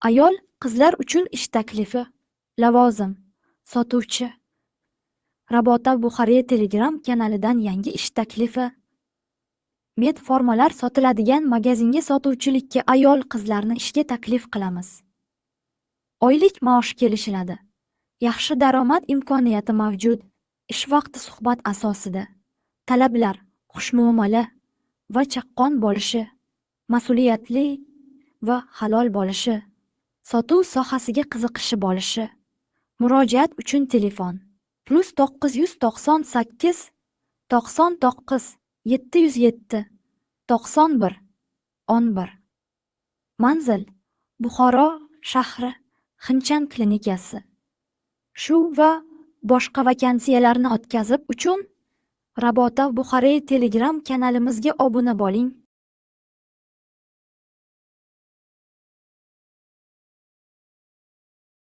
Ayol qizlar uchun ish taklifi. Lavozim: sotuvchi. Rabota Buxoriy Telegram kanalidan yangi ish taklifi. Med formalar sotiladigan magazinga sotuvchilikka ayol qizlarni ishga taklif qilamiz. Oylik maosh kelishiladi. Yaxshi daromad imkoniyati mavjud. Ish vaqti suhbat asosida. Talablar: xushmuomala va chaqqon bo'lishi, mas'uliyatli va halol bo'lishi, sotuv sohasiga qiziqishi bo'lishi. Murojaat uchun telefon: +998 99 707 91 11. Manzil: Buxoro shahri, Xinchan klinikasi. Shu va boshqa vakansiyalarni o'tkazib uchun Rabota Buxoriy Telegram kanalimizga obuna bo'ling.